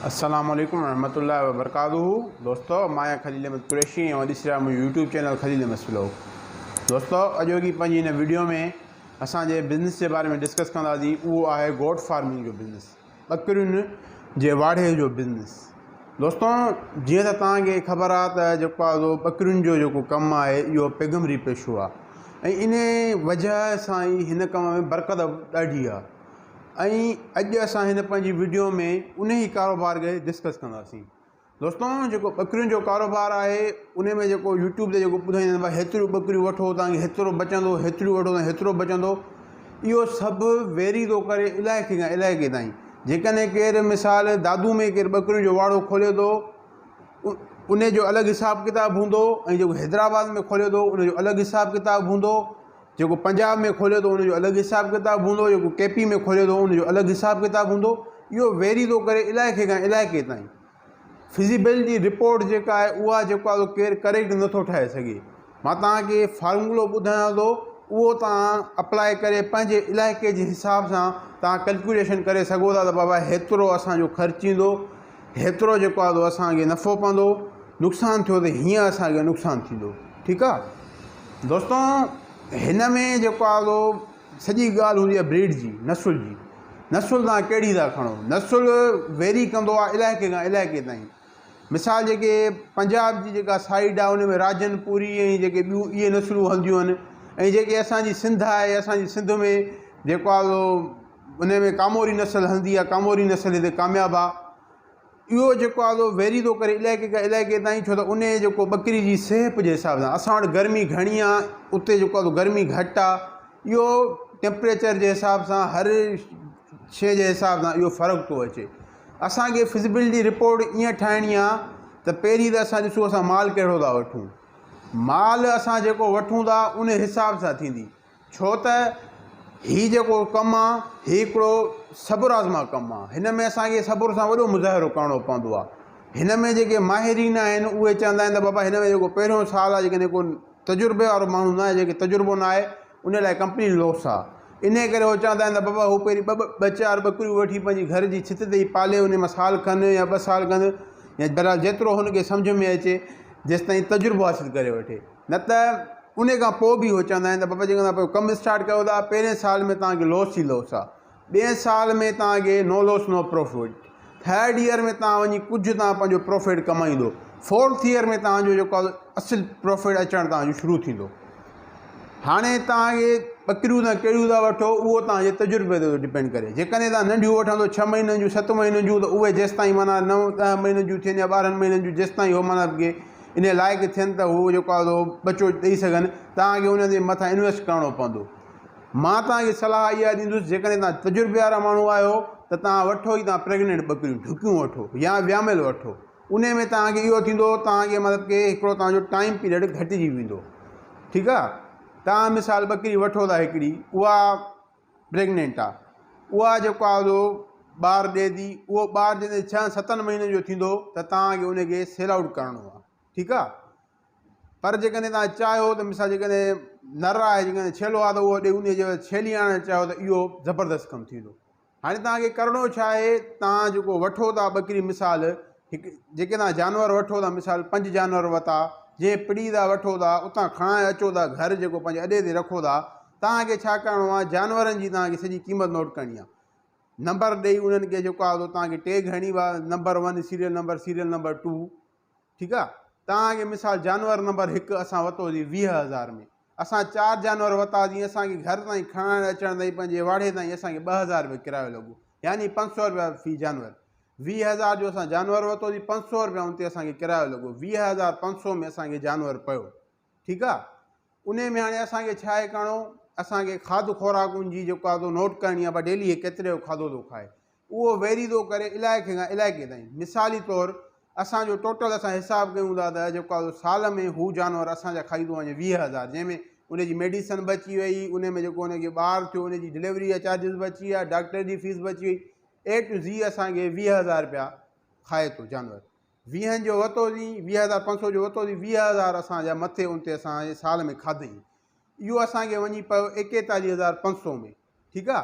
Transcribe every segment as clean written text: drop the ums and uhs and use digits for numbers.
السلام عليڪم ورحمة الله وبرڪاته دوستو مان آهيان خليل احمد قريشي ۽ اوهان ڏسي رهيا منهنجو يوٽيوب چينل خليل احمد سلوڪ دوستو اڄوڪي پنهنجي هن ويڊيو ۾ اسان جي بزنس جي باري ۾ ڊسڪس ڪنداسين اهو آهي گوٽ فارمنگ جو بزنس ٻڪرين جي واڙي جو بزنس دوستو جيئن ته توهان کي خبر آهي ته جيڪو آهي سو ٻڪرين جو جيڪو ڪم آهي اهو پيغمبري پيشو آهي ۽ ان وجه سان ئي هن ڪم ۾ برڪت ڏاڍي آهي ۽ اڄ اسان هن پنهنجي وڊيو ۾ ان ئي ڪاروبار کي ڊسڪس ڪنداسين دوستو جيڪو ٻڪرين جو ڪاروبار آهي ان ۾ جيڪو يوٽيوب تي جيڪو ٻڌائيندا آهن ڀاء هيتريون ٻڪريون وٺو توهان کي هيترو بچندو هيتريون وٺو ته هيترو بچندو اهو سڀ ويري ٿو ڪري علائقي کان علائقي تائين جيڪڏهن ڪير مثال دادو ۾ ڪير ٻڪرين جو واڙو کولي ٿو ان جو الڳ حساب ڪتاب هوندو ۽ جيڪو حيدرآباد ۾ کولي ٿو ان جو الڳ حساب ڪتاب هوندو جيڪو پنجاب ۾ کولي ٿو ان جو الڳ حساب ڪتاب هوندو جيڪو ڪي پي ۾ کولي ٿو ان جو الڳ حساب ڪتاب هوندو اهو ويري ٿو ڪري علائقي کان علائقي تائين فزيبلٽي رپورٽ جيڪا آهي اها جيڪو آهي ڪير ڪريڪٽ نٿو ٺاهي سگهي مان توهان کي فارمولو ٻڌايان ٿو اهو توهان اپلائي ڪري پنهنجي علائقي جي حساب سان توهان ڪلڪوليشن ڪري سگهو ٿا ته بابا هيترو اسانجو خرچ ايندو هيترو جيڪو آهي اسانکي نفعو پوندو نقصان ٿيو ته هيئن اسانکي نقصان ٿيندو ٺيڪ آهي دوستو هن ۾ جيڪو آهي سو سڄي ڳالهه هوندي آهي بريڊ جي نسل جي نسل تان ڪهڙي ٿا کڻو نسل ويري ڪندو آهي علائقي کان علائقي تائين مثال جيڪي پنجاب جي جيڪا سائيڊ آهي ان ۾ راجن پوري ۽ جيڪي ٻيون اهي نسلون هلنديون آهن ۽ جيڪي اسانجي سنڌ آهي اسانجي سنڌ ۾ جيڪو آهي سو ان ۾ ڪاموري نسل هلندي آهي ڪاموري نسل هتي ڪامياب آهي اهو جيڪو آهي سو ويري ٿو ڪري علائقي کان علائقي تائين ڇو ته ان جيڪو ٻڪري جي سهپ جي حساب سان اسان وٽ گرمي گهڻي آهي اتي جيڪو آهي گرمي گهٽ آهي اهو ٽيمپريچر جي حساب سان هر شيء جي حساب سان اهو فرق ٿو اچي اسانکي فزبلٽي رپورٽ ائين ٺاهڻي آهي ته پهرين ته اسان ڏسون اسان مال ڪهڙو ٿا وٺون مال اسان جيڪو وٺون ٿا ان حساب سان ٿيندي ڇو ته هي جيڪو ڪم آ هي هڪڙو صبر آزما ڪم آ. هن ۾ اسان کي صبر سان وڏو مظاهرو ڪرڻو پوندو آ. هن ۾ جيڪي ماهرين آهن اهي چوندا آهن ته بابا هن ۾ جيڪو پهريون سال آ جيڪڏهن ڪو تجربي وارو ماڻهو نه آهي جنهن کي تجربو نه آهي ان لاء ڪمپليٽ لاس آ. انهي ڪري هو چوندا آهن ته بابا هو پهرين ٻه چار ٻڪريون وٺي پنهنجي گهر جي ڇت تي ئي پالي ان مان سال کن يا ٻه سال کن يا بهرحال جيترو هن کي سمجهه ۾ اچي جيستائين تجربو حاصل ڪري وٺي. نه ته ان کان پوء به هو چوندا آهن ته بابا جيڪڏهن توهان پنهنجو ڪم اسٽارٽ ڪيو ٿا پهرين سال ۾ توهان کي لوس ئي لوس آهي ٻئي سال ۾ توهان کي no loss no profit third year ۾ توهان وڃي ڪجهه توهان پنهنجو پروفٽ ڪمائيندو فورٿ ايئر ۾ توهان جو جيڪو آهي اصل پروفٽ اچڻ توهان جو شروع ٿيندو هاڻي توهان کي ٻڪريون توهان ڪهڙيون ٿا وٺو اهو توهان جي تجربي تي ٿو ڊپينڊ ڪري جيڪڏهن توهان ننڍيون وٺندو ڇهه مهينن جون ست مهينن جون ته اهي جيستائين معنيٰ نو ڏهه مهينن جون ٿين يا ٻارهن مهينن جون جيستائين هو معنيٰ انهيء لائق ٿين ته هو جيڪو آهي سو ٻچو ڏئي سگهن، توهان کي انهن جي مٿان انويسٽ ڪرڻو پوندو. مان توهان کي صلاح اها ڏيندس جيڪڏهن توهان تجربي وارا ماڻهو آهيو ته توهان وٺو ئي توهان پريگننٽ ٻڪريون ڍڪيون وٺو يا وياميل وٺو انهي ۾ توهان کي اهو ٿيندو توهان کي مطلب ڪي هڪڙو توهان جو ٽائيم پيريڊ گهٽجي ويندو ٺيڪ آهي توهان مثال ٻڪري وٺو ٿا هڪڙي اها پريگننٽ آ اها جيڪو آ سو ٻار ڏئي ٿي اهو ٻار جڏهن ڇهن ستن مهينن جو ٿيندو ته توهان کي ان کي سيل آئوٽ ڪرڻو آ ٺيڪ آ پر جيڪڏهن توهان چاهيو ته مثال جيڪڏهن نر آهي جيڪڏهن ڇيلو آ ته اهو ڏي ان جي ڇيلي آڻڻ چاهيو ته اهو زبردست ڪم ٿيندو هاڻي توهان کي ڪرڻو ڇا آهي توهان جيڪو وٺو ٿا ٻڪري مثال هڪ جيڪي توهان جانور وٺو ٿا مثال پنج جانور وتا جنهن پڙي ٿا وٺو ٿا اتان کڻائي اچو ٿا گهر جيڪو پنهنجي اڏي تي رکو ٿا توهان کي ڇا ڪرڻو آهي جانورن جي توهان کي سڄي قيمت نوٽ ڪرڻي آهي نمبر ڏئي انهن کي جيڪو آهي توهان کي ٽيگ هڻي آهي number one serial number serial number two ٺيڪ آهي توهان کي مثال جانور نمبر هڪ اسان وتوسي 20000 ۾ اسان چار جانور وتاسين اسان کي گهر تائين کڻائڻ اچڻ تائين پنهنجي واڙي تائين اسان کي 2000 روپيا ڪرايو لڳو يعني 500 روپيا في جانور 20000 جو اسان جانور وتوسي 500 روپيا ان تي اسان کي ڪرايو لڳو 20500 ۾ اسان کي جانور پيو ٺيڪ آ انهي ۾ هاڻي اسان کي ڇا آهي ڪرڻو اسان کي کاڌ خوراڪ ان جي جيڪو آ سو نوٽ ڪرڻي آ ڀا ڊيلي هي ڪيتري جو کاڌو ٿو کائي اهو ويري ٿو ڪري علائقي کان علائقي تائين مثالي طور اسان جو ٽوٽل اسان حساب ڪيون ٿا ته جيڪو آ سو سال ۾ هو جانور اسان جا کائي ٿو وڃي 20000 جنهن ۾ ان جي ميڊيسن بچي وئي ان ۾ جيڪو ان کي ٻار ٿيو ان جي ڊليوري جا چارجز بچي ويا ڊاڪٽر جي فيس بچي وئي اي ٽو زي اسان کي 20000 روپيا کائي ٿو جانور ويهن جو وتوسين، 20500 جو وتوسين، 20000 اسان جا مٿي ان تي اسان جي سال ۾ کاڌئين. اهو اسان کي وڃي پيو 41500 ۾. ٺيڪ آ.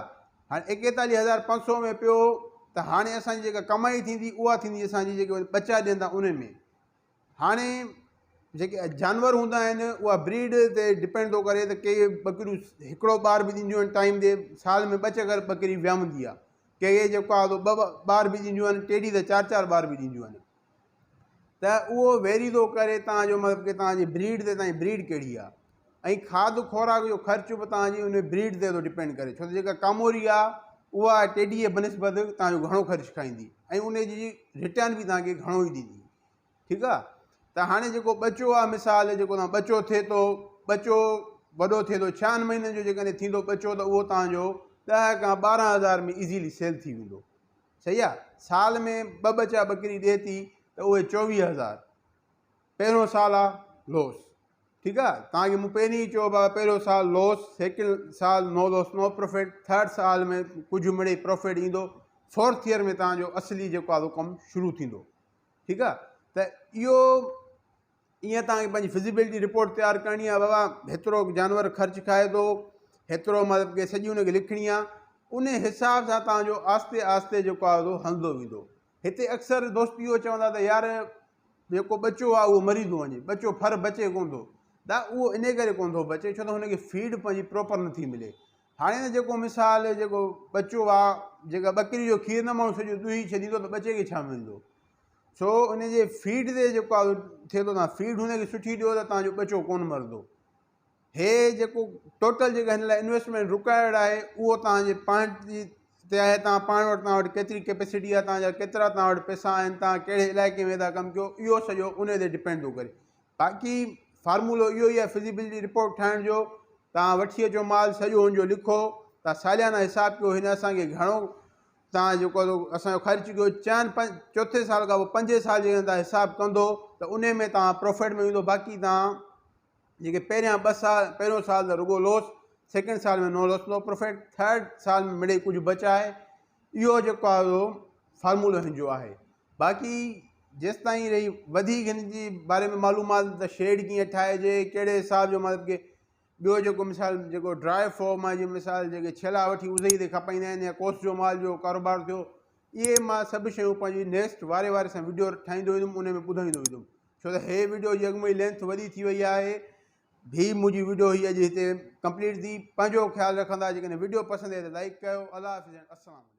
هاڻي 41500 ۾ پيو ته هاڻي اسان جي جيڪا ڪمائي ٿيندي اها ٿيندي اسان جي جيڪي ٻچا ڏين ٿا ان ۾. هاڻي جيڪي جانور هوندا آهن اها بريڊ تي ڊپينڊ ٿو ڪري ته ڪي ٻڪريون هڪڙو ٻار به ڏينديون آهن ٽائيم تي، سال ۾ ٻه چڪر ٻڪري ويامندي آهي. ڪي جيڪو آهي ٻه ٻار به ڏينديون آهن، ٽيڏي ته چار چار ٻار به ڏينديون آهن. ته اهو ويري ٿو ڪري توهان جو مطلب ڪي توهان جي بريڊ تي، توهان جي بريڊ ڪهڙي آهي ۽ کاڌ خوراڪ جو خرچ به توهان جي ان بريڊ تي ٿو ڊپينڊ ڪري، ڇو ته جيڪا ڪاموري آهي اها ٽيڏي جي بنسبت توهان جو گهڻو خرچ کائيندي ۽ ان جي ريٽرن به توهان کي گهڻو ئي ڏيندي. ٺيڪ آ ته هاڻي جيڪو ٻچو آ، مثال جيڪو توهان ٻچو ٿئي ٿو، ٻچو وڏو ٿئي ٿو 6 مهينن جو جيڪڏهن ٿيندو ٻچو ته اهو توهان جو 10 کان 12 هزار ۾ ايزيلي سيل ٿي ويندو. صحيح آ، سال ۾ ٻه ٻچا ٻڪري ڏئي ٿي ته اهي 24 هزار. پهريون سال آ لوس. ٺيڪ آ، توهان کي مون پهرين ئي چيو بابا پهريون سال لوس، سيڪنڊ سال نو لوس نو پروفٽ، ٿرڊ سال ۾ ڪجهه مڙئي پروفٽ ايندو، فورٿ ايئر ۾ توهان جو اصلي جيڪو آ سو ڪم شروع ٿيندو. ٺيڪ آ، ته اهو ائين توهان کي پنهنجي فزيبلٽي رپورٽ تيار ڪرڻي آ، بابا هيترو جانور خرچ کائي ٿو، هيترو مطلب ڪي سڄي ان کي لکڻي آ، ان حساب سان توهان جو آهستي آهستي جيڪو آ سو هلندو ويندو. هتي اڪثر دوست اهو چوندا ته يار جيڪو ٻچو آ اهو مري ٿو وڃي، ٻچو ڦر بچي ڪونه ٿو. دا اهو ان ڪري ڪونه ٿو بچي ڇو ته هن کي فيڊ پنهنجي پراپر نٿي ملي. هاڻي نه جيڪو مثال جيڪو ٻچو آ، جيڪا ٻڪري جو کير نه ماڻهو سڄو ڏوهي ڇڏيندو ته ٻچي کي ڇا ملندو؟ سو ان جي فيڊ تي جيڪو آ ٿئي ٿو، توهان فيڊ هن کي سٺي ڏيو ته توهان جو ٻچو ڪونه مرندو. هي جيڪو ٽوٽل جيڪا هن لاء انويسٽمينٽ رڪوائرڊ آهي اهو توهان جي پاڻ جي تي آهي، توهان پاڻ وٽ توهان وٽ ڪيتري ڪيپيسٽي آهي، توهان جا ڪيترا توهان وٽ پئسا آهن، توهان ڪهڙي علائقي ۾ ٿا ڪم ڪيو، اهو سڄو ان تي ڊپينڊ ٿو ڪري. باقي فارمولو اهو ئي آهي فزيبلٽي رپورٽ ٺاهڻ جو، توهان وٺي اچو مال سڄو ان جو لکو، توهان ساليانه حساب ڪيو هن اسان کي گهڻو توهان جيڪو اسان جو خرچ ڪيو، چئن پنج چوٿين سال کان پوء پنجين سال جيڪڏهن توهان حساب ڪندو ته ان ۾ توهان پروفٽ ۾ ويندو. باقي توهان جيڪي پهريان ٻه سال، پهريون سال ته رڳو لوس، سيڪنڊ سال ۾ نو لوس نو پروفٽ، ٿرڊ سال ۾ مڙئي ڪجهه بچائي، اهو جيڪو آهي اهو فارمولو هن جو آهي. باقي جيستائين رهي وڌيڪ هن جي باري ۾ معلومات ته شيڊ ڪيئن ٺاهجي، ڪهڙي حساب جو مطلب ڪي ٻيو جيڪو مثال جيڪو ڊرائي فارم آهي، جيئن مثال جيڪي ڇيلا وٺي ازئي تي کپائيندا آهن يا ڪوس جو مال جو ڪاروبار ٿيو، اهي مان سڀ شيون پنهنجي نيڪسٽ واري واري سان وڊيو ٺاهيندو ويندم، ان ۾ ٻڌائيندو ويندم. ڇو ته هي وڊيو جي اڳ ۾ ئي لينٿ وڏي ٿي وئي آهي. هي منهنجي وڊيو هي اڄ هتي ڪمپليٽ ٿي. پنهنجو خيال رکندا، جيڪڏهن وڊيو پسند آئي ته لائڪ ڪيو. الله حافظ ۽ السلام عليڪم.